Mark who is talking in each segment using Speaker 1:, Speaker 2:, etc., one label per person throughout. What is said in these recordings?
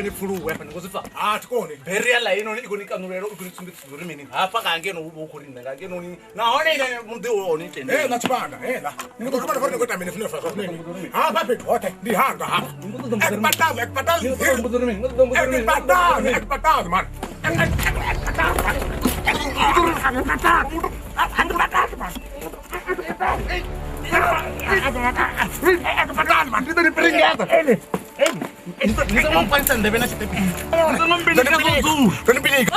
Speaker 1: vhe ni pfuluwe hafha ni khou zwi pfa. Ha thi koni. Burial ino i koni kanulelo i koni sumbedzisa uri mini. Hafha nga ngeno hu vho khou ri nṋe nga ngeno ni. Nahone ine muḓi u hone tende.
Speaker 2: Hela tshibanda, hela. Ni khou ṱoḓa uri ni khou ita mini zwine zwa zwa zwine. Hafha fhethu hoṱhe ndi hanga hafha. Ekpatazi, ekpatazi. Ekpatazi, ekpatazi man. Ekpatazi man. Ndi ḓo ni piringedza.
Speaker 1: Ni songo mpwanisa nḓevhe na tshiṱepisi. Ni songo mpilinga zwo dzula.
Speaker 2: Ndo ni pilinga.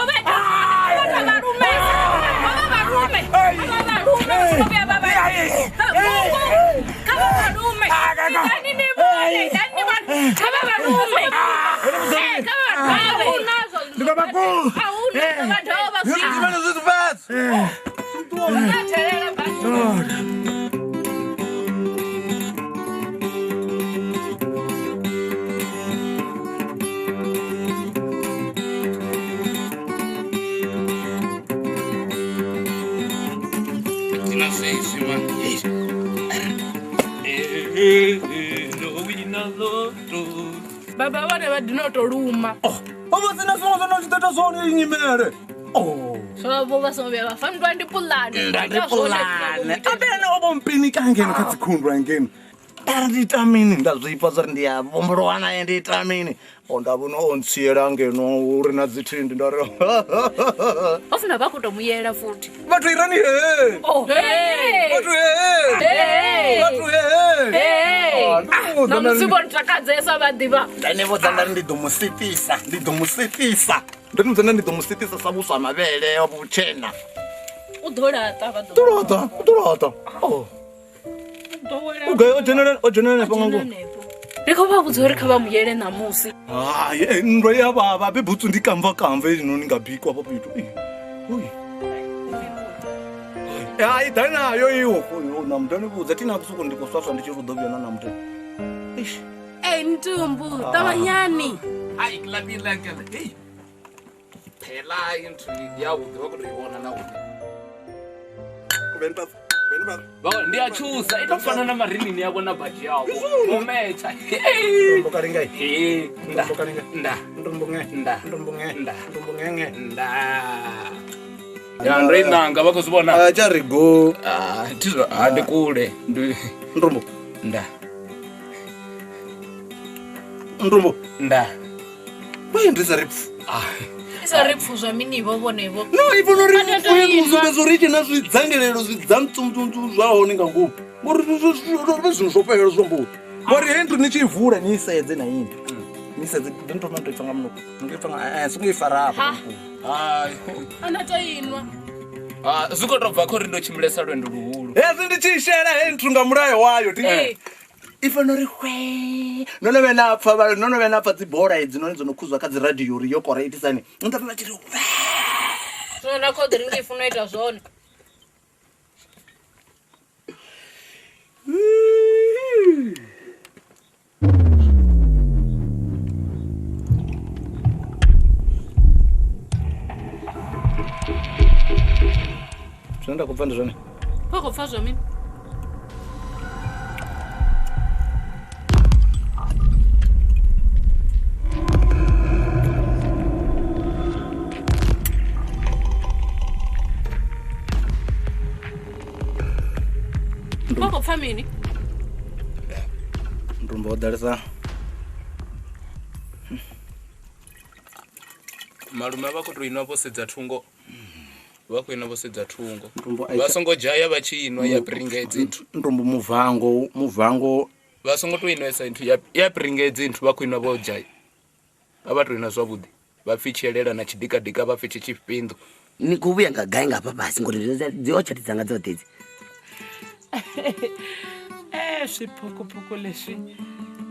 Speaker 3: Baba vhone vha dina u tou luma.
Speaker 1: Oh, vha sina zwiṅwe zwo no tshi ḓo ita zwone i nyimele. Oh.
Speaker 3: So vho vha songo vhuya vha fa nndwa ndi puḽane.
Speaker 1: Nda ndi puḽane. Abela o vho mpinika ngeno kha dzikhundu ngeno. Nda ndi ita mini nda zwi pfa zwa uri ndi a vhumbuluwa naye ndi ita mini. O nda vhona o ntsiela ngeno uri na dzithindi nda ri.
Speaker 3: O funa vha khou tou muyela futhi.
Speaker 1: Vhathu irani he.
Speaker 3: Oh, hey.
Speaker 1: Vhathu he.
Speaker 3: Hey.
Speaker 1: Vhathu he.
Speaker 3: Hey. Na musi vho ntakadzesa vha ḓivha.
Speaker 1: Nda ni vhudza nda ri ndi ḓo mu sitisa, ndi ḓo mu sitisa. Ndo ni vhudza nda ndi ḓo mu sitisa sa vhuswa mavhele wa vhutshena.
Speaker 3: U ḓo laṱa vha ḓo.
Speaker 1: Ḓo laṱa, u ḓo laṱa. Oh. U gai o dzhenelela, o dzhenelela hanefha nga ngomu.
Speaker 3: Ri khou vha vhudza uri kha vha muyele ṋamusi.
Speaker 1: Hai, nndwa ya vhavha be butsu ndi kamva kamva heinoni nga bikwa hafha fhethu. Ui. Hai, ḓa nayo iwo. Na muthu ni vhudza thi na vhusuku ndi khou swaswa ndi tshi ri u ḓo vhuya na na muthu. Eish.
Speaker 3: Ei ntumbu, ṱavhanyani.
Speaker 4: Hai, kilabi iḽa ngele. Hei. Phela inthu ya vhuḓi vha khou tou i vhona na vhuḓi. Ndi a tshusa i tou fana na marinini yavho na badzhi yavho. Vho metsha. Nda. Nda. Nda. Nda. Nda. Ya ndo i nanga vha khou zwi vhona.
Speaker 1: A tsha ri go.
Speaker 4: Ah, thi zwo ha ndi kule. Ndi
Speaker 1: Ntumbu.
Speaker 4: nda.
Speaker 1: Ntumbu.
Speaker 4: Nda.
Speaker 1: Why ndi sa ri pfu?
Speaker 4: Ah.
Speaker 3: I sa ri pfu zwa mini vho vhone vho.
Speaker 1: No, i vhona uri
Speaker 3: A tea u
Speaker 1: u
Speaker 3: inwa.
Speaker 1: sumbedza uri i tshi na zwidzangelelo zwidzantsumtsumtsum zwa hone nga ngomu. Ngori zwi zwinhu zwo fhelela zwo mbuḓi. Ngori heyi nthu ni tshi i vula ni i sedze na ini. Ni sedze ndo thoma ndo i pfa nga munuko. Ndo i pfa nga songo i fara hafha.
Speaker 3: Ha.
Speaker 4: Hai.
Speaker 3: Ana tou inwa.
Speaker 4: Ah, zwi khou tou bva kha uri ndo tshimbilesa lwendo luhulu.
Speaker 1: Hezwi ndi tshi i shela heyi nthu nga mulayo wayo ti.
Speaker 3: Ee.
Speaker 1: I fanela uri hwee. No no vhuya na pfa vha no no vhuya na pfa dzi bola idzi noni dzo no khuzwa kha dzi radio uri yo kora itisani. Ni ḓo pfa vha tshi ri hwee.
Speaker 3: Zwino na cold drink i funa u ita zwone.
Speaker 1: Zwine nda khou pfa ndi zwone.
Speaker 3: Vha khou pfa zwa mini? Vha khou pfa mini?
Speaker 1: Ntumbu ho ḓalesa.
Speaker 4: Malume vha khou tou inwa vho sedza thungo. Vha khou inwa vho sedza thungo.
Speaker 1: Ntumbu a
Speaker 4: Vha songo dzhaya vha tshi inwa ya piringedzi nthu.
Speaker 1: Ntumbu muvango, muvango
Speaker 4: Vha songo tou inwesa nthu ya ya piringedzi nthu vha khou inwa vho dzhaya. Vha vha tou inwa zwavhuḓi. Vha pfi tshielela na tshidikadika vha pfi tshi tshifhinḓo.
Speaker 5: Ni khou vhuya nga gai nga hafha fhasi ngori dzi orchard dzanga dzoṱhe idzi.
Speaker 6: Swiphukuphuku leswi.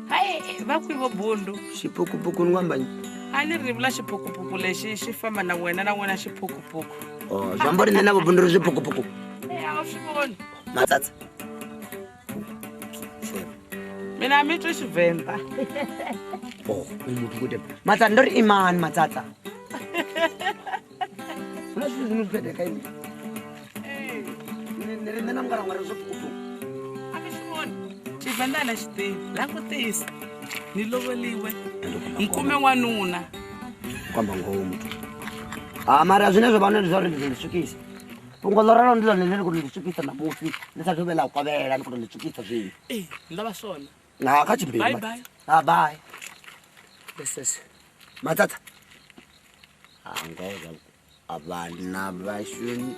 Speaker 6: Hai va kwihi vo Bundu?
Speaker 5: Xiphukuphuku ni ngo amba
Speaker 6: A ni ri vula xiphukuphuku lexi xi famba na wena na wena xiphukuphuku.
Speaker 5: Oh, zwi amba uri nṋe na vho Bundu ri zwiphukuphuku.
Speaker 6: A wu swi voni.
Speaker 5: Matsatsa.
Speaker 6: Mina a mi twi Xivenda.
Speaker 5: Oh, uyu muthu kuite. Matsatsa ndo ri imani matsatsa. Hu na zwithu zwine zwi khou itea kha inwi. Ni ri nṋe na mukala wanga ri zwiphukuphuku.
Speaker 6: A mi swi voni. Xivenda a ni xi tivi. Langutisa. Ni loveliwe. Nkume n'wanuna.
Speaker 5: Kwamba ngoho muthu. Ah mara zwine zwa vha ndi zwa uri ndi swikisa. Fhungo ḽo ralo ndi ḽone ḽine ḽi swikisa ṋamusi ḽi sa thome ḽa kovhela ni khou tou ḽi swikisa zwino.
Speaker 6: Eh, lava swona.
Speaker 5: Na kha tshimbile.
Speaker 6: Bye bye.
Speaker 5: Ah bye. Yes. Matsatsa. Ah ngoho zwa vhana vhashumi.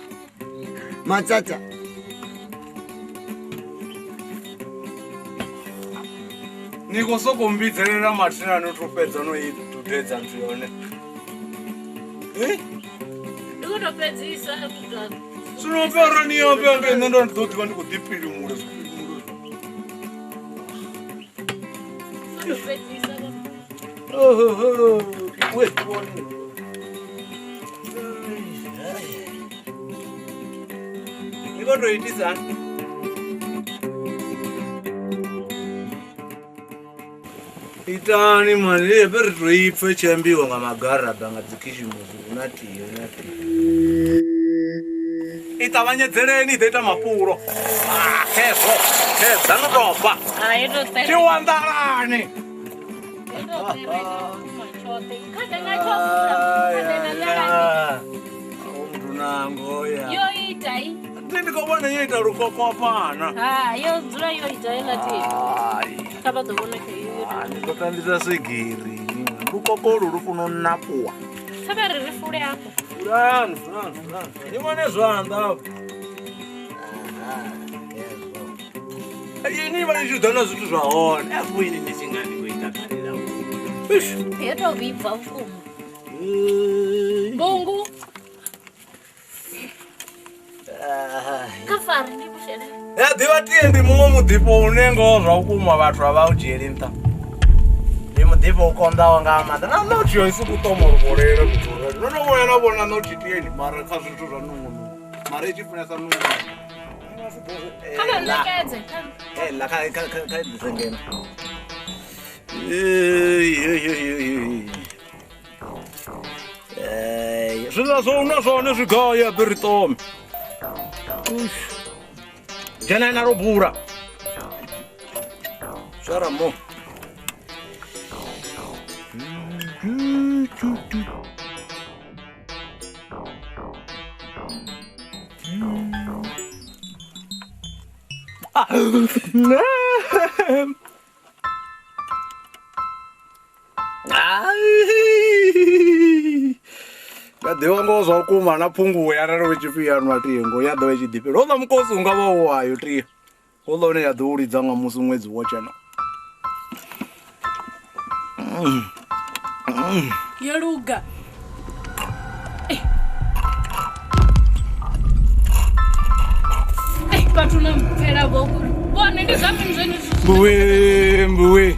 Speaker 5: Matsatsa.
Speaker 1: Ni khou sokou mbidzelela mathina no to fhedza no i dudedza nthu yone. Eh?
Speaker 3: Ndi khou tou fhedzisa.
Speaker 1: Zwino fhera ni yo fhera nṋe ndo ḓo ḓivha ndi khou ḓi pilimula zwipilimula.
Speaker 3: Fhedzisa.
Speaker 1: Oho, we vhone. Ni khou tou itisani? Itani mani hafha ri tou i pfhe tshi ambiwa nga magaraba nga dzikhishimosi hu na tie hu na tie. I ṱavhanyedzeleni i ḓo ita mapulo. Ah, khezwo, khezwo no tou bva.
Speaker 3: Hai to ṱere.
Speaker 1: Tshiwanḓalani.
Speaker 3: To ṱere tshoṱhe. Khade na tshoṱhe. Khade na ḽalani.
Speaker 1: Muthu nango ya.
Speaker 3: Yo ita i.
Speaker 1: Nṋe ndi khou vhona yo ita lukokopana.
Speaker 3: Ha, yo dzula yo ita heiḽa tie. Kha vha ḓo vhona kha iyo.
Speaker 1: Ndi khou tambisa swigiri. Lukoko ulu lu funa u napuwa.
Speaker 3: Kha vha ri ri fule hafho.
Speaker 1: Fulani, fulani, fulani. Ni vhone zwanḓa hafho. Ini vha ni tshi ḓo na zwithu zwa hone. Afho ini ni tshi nga ni khou ita takalela.
Speaker 3: Yo tou vhibva vhukuma. Bungu. Kha fare ndi vhushele.
Speaker 1: Ya ḓivha tie ndi muṅwe muḓifho une ngoho zwa vhukuma vhathu a vha u dzhieli nṱha. Ndi muḓifho u konḓaho nga maanḓa. Na ṋotshi yo i sokou ṱoma luvholele muthu uri. No no vhuya na vhona ṋotshi tieni mara kha zwithu zwa nungunungu. Mara i tshi funesa nungunungu.
Speaker 3: Kha vha ṋekedze.
Speaker 1: Ela kha kha kha kha ḓise ngeno. Zwiḽa zwo nwa zwone zwi gai a ri ṱome. Dzhena na lobula. Swara mo. Nda ḓivha ngoho zwa vhukuma na phunguwe arali hu tshi pfhi ya nwa tie ngoho ya ḓo vha i tshi ḓifhela. Houḽa mukosi u nga vha u wayo tie, houḽa une ya ḓo u lidza nga musi ṅwedzi wo tshena.
Speaker 3: Yo luga. Vhathu na mpfela vho vhone ndi zwa mini zwenezwi?
Speaker 1: Mbuwe mbuwe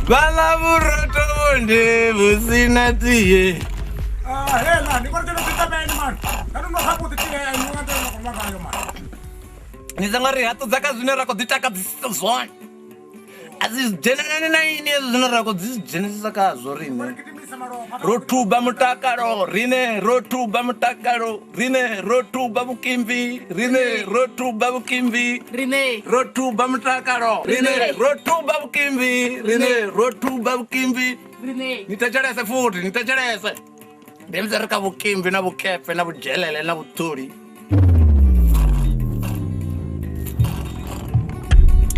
Speaker 1: vhaḽa vhurotho vhonde vhu si na tie.
Speaker 2: Ah hela ndi khou ri ṱameni mani. Nda no zwavhuḓi tie ni nga ḓo nwa ngayo mani.
Speaker 1: Ni songo ri haṱudza kha zwine ra khou ḓi takadzisa zwone. A si dzhenelani na ini hezwi zwine ra khou ḓi dzhenisisa khazwo riṋe. Ro thuba mutakalo riṋe, ro thuba mutakalo riṋe, ro thuba vhukimvi riṋe, ro thuba vhukimvi
Speaker 3: Riṋe.
Speaker 1: ro thuba mutakalo riṋe, ro thuba vhukimvi riṋe, ro thuba vhukimvi
Speaker 3: Riṋe.
Speaker 1: Ni thetshelese futhi, ni thetshelese. Ndi musi ri kha vhukimvi na vhukepe na vhudzhelele na vhuṱuli.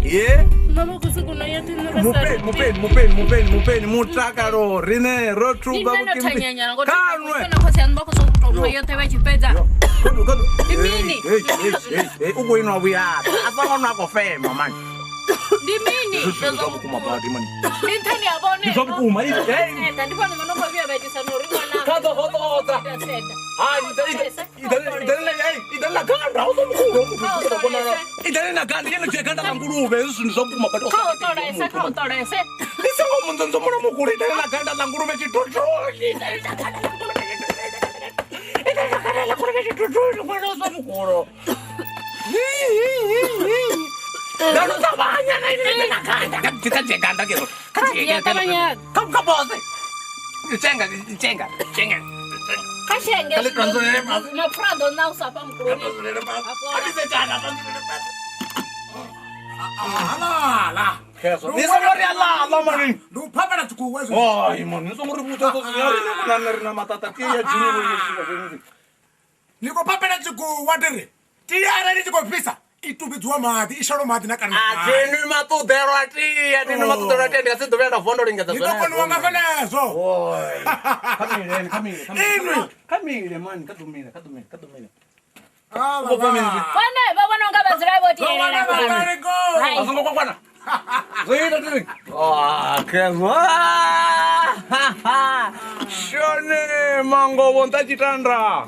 Speaker 1: Ye?
Speaker 3: Mama khou sokou nwa yoṱhe nṋe vha sa
Speaker 1: Mupeni, mupeni, mupeni, mupeni, mupeni mutakalo riṋe ro thuba
Speaker 3: Nṋe ndo
Speaker 1: vhukimvi.
Speaker 3: thanyanyana ngori
Speaker 1: Kha nwe.
Speaker 3: na khotsi aṋu vha khou sokou tou nwa yoṱhe vha tshi fhedza. Ndi mini?
Speaker 1: U khou inwa vhuyaḓa. A songo nwa khou fema mani.
Speaker 3: Ndi mini?
Speaker 1: Hezwi zwithu zwa vhukuma badi mani.
Speaker 3: Ndi nṱhani ha vhone.
Speaker 1: Ndi zwa vhukuma.
Speaker 3: Tenda ndi vhone vho no khou vhuya vha itisa na uri ṅwana.
Speaker 1: Kha ḓo hoṱoḓa.
Speaker 3: Tenda.
Speaker 1: Hai, iḓani na ganda, u songo khulu muthu u ḓo vhonala. Iḓani na ganda, yeno dzhia ganda ḽa nguluvhe, hezwi zwithu ndi zwa vhukuma badi.
Speaker 3: Kha u ṱolese, kha u ṱolese.
Speaker 1: Ni songo munzonzo muno mukulu, iḓani na ganda ḽa nguluvhe tshithuthuni. Iḓani na ganda ḽa nguluvhe tshithuthuni. Iḓani na ganda ḽa nguluvhe tshithuthuni, ṅwana u sa mukulu. Nda no ṱavhanya na ini na ganda. Kha dzhie ganda ke. Kha dzhie ganda. Kha kha pose. Tsenga, tsenga, tsenga.
Speaker 3: Kha shenge.
Speaker 1: Kha ḽi ṱanzulele fhasi.
Speaker 3: Mapfura a ḓo ṋa u sa fha mukuloni.
Speaker 1: Ṱanzulele fhasi. Kha ḽi sedzana, ṱanzulele fhasi.
Speaker 2: Halala.
Speaker 1: Khezwo. Ni songo ri aḽa mani.
Speaker 2: Ndi u phamela tshikuwa hezwo.
Speaker 1: Hai mani, ni songo ri vhudza zwo zwi ri na ri na matata tie ya dzhini vho yeshiwa.
Speaker 2: Ni khou phamela tshikuwa ndi ri tie arali i tshi khou fhisa i tumbidziwa maḓi i shelwa maḓi na kana.
Speaker 1: A thinwi maṱuḓelo a tie, thinwi maṱuḓelo a tie ndi nga si ḓo vhuya nda vuwa ndo lingedza
Speaker 2: Ni ḓo koniwa nga zwenezwo.
Speaker 1: Oi. Kha mile, kha mile, kha mile.
Speaker 2: Inwi.
Speaker 1: Kha mile mani, kha ḓo mile, kha ḓo mile, kha ḓo mile.
Speaker 2: Ah,
Speaker 1: U khou pfa mini?
Speaker 3: Vhone vha vhona unga vha dzula vho tielela fhano. Hai.
Speaker 1: A songo kwakwana. Zwo ita tiri. Ah, khezwo. Shone mangovo nta tshitanda.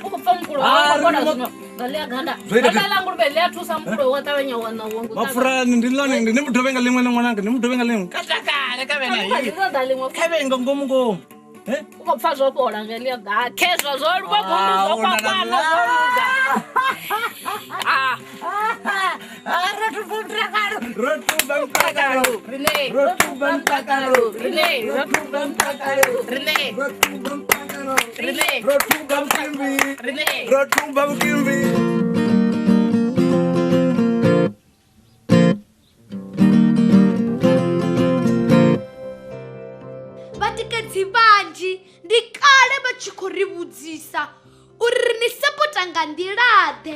Speaker 3: U khou pfa mukulo
Speaker 1: Ah,
Speaker 3: wa kwakwana
Speaker 1: ri na-
Speaker 3: zwino. Nga ḽia ganda.
Speaker 1: Zwo ita
Speaker 3: Ganda ḽa nguluvhe ḽi a thusa mukulo wa ṱavhanya wa ṋauwa ngo ṱavhanya.
Speaker 1: Mapfurani ndi ḽone ndi ni mudovhe nga ḽiṅwe na ṅwananga ndi mudovhe nga ḽiṅwe. Ka takale ka vhe na
Speaker 3: Kha ḓi ṱoḓa ḽiṅwe
Speaker 1: Kha vhe nga ngomu ngomu. Eh?
Speaker 3: U khou pfa zwo fhola nga ḽia ga. Khezwo zwo luvha bundu zwo kwakwana zwo luga. Ah.
Speaker 1: Ro tuba mutakalo.
Speaker 3: Rine.
Speaker 1: Ro tuba mutakalo.
Speaker 3: Rine.
Speaker 1: Ro tuba mutakalo.
Speaker 3: Rine.
Speaker 1: Ro tuba mutakalo.
Speaker 3: Rine.
Speaker 1: Ro tuba mukimbi.
Speaker 3: Rine.
Speaker 1: Ro tuba mukimbi.
Speaker 7: Vhatikedzi vhanzhi ndi kale vha tshi khou ri vhudzisa uri ri ni sapota nga nḓila-ḓe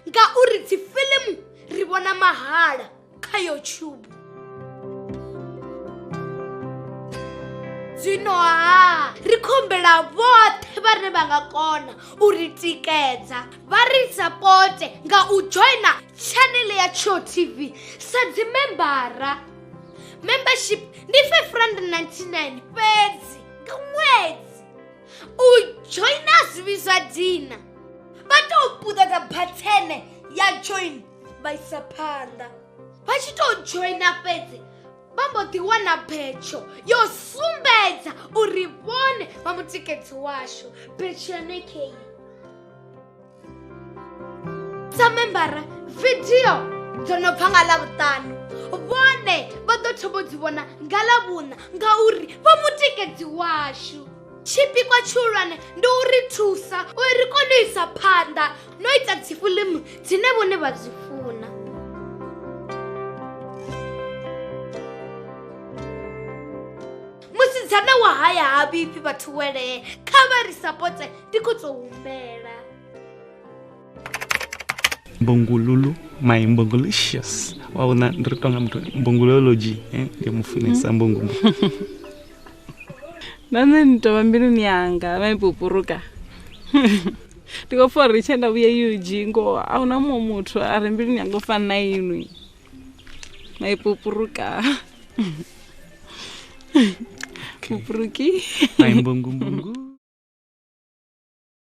Speaker 7: ngauri dzifilimu ri vhona mahala kha YouTube. Zwino ha ri khou humbela vhoṱhe vhane vha nga kona u ri tikedza vha ri sapote nga u joina tshanele ya Tsho TV sa dzimembara. Membership ndi 599 fhedzi nga ṅwedzi. U joina zwi vhidzwa dina. Vha tou puṱedza bathene ya join vha isa phanḓa. Vha tshi tou joina fhedzi vha mbo ḓi wana betsho yo sumbedza uri vhone vha mutikedzi washu. Betsho yone kei. Sa membara vidio dzo no bva nga Ḽavhuṱanu vhone vha ḓo thoma u dzi vhona nga Ḽavhuṋa ngauri vha mutikedzi washu. Tshipikwa tshihulwane ndi u ri thusa uri ri kone u isa phanḓa no ita dzifilimu dzine vhone vha dzi funa. Musidzana wa haya ha vhifhi vhathu welee kha vha ri sapote ndi khou tou humbela.
Speaker 4: Mbongololo, my mbongolicious. Wa vhona ndi ri tonga muthu mbongolology, ndi mufunesa mbongo.
Speaker 6: Na nṋe ni tovha mbiluni yanga vha ipupuruka. Ndi khou pfa uri tshe nda vhuya UG ngoho a huna muṅwe muthu a re mbiluni yanga u fana na inwi. Maipupuruka. Pupuruki.
Speaker 4: My mbongo mbongo.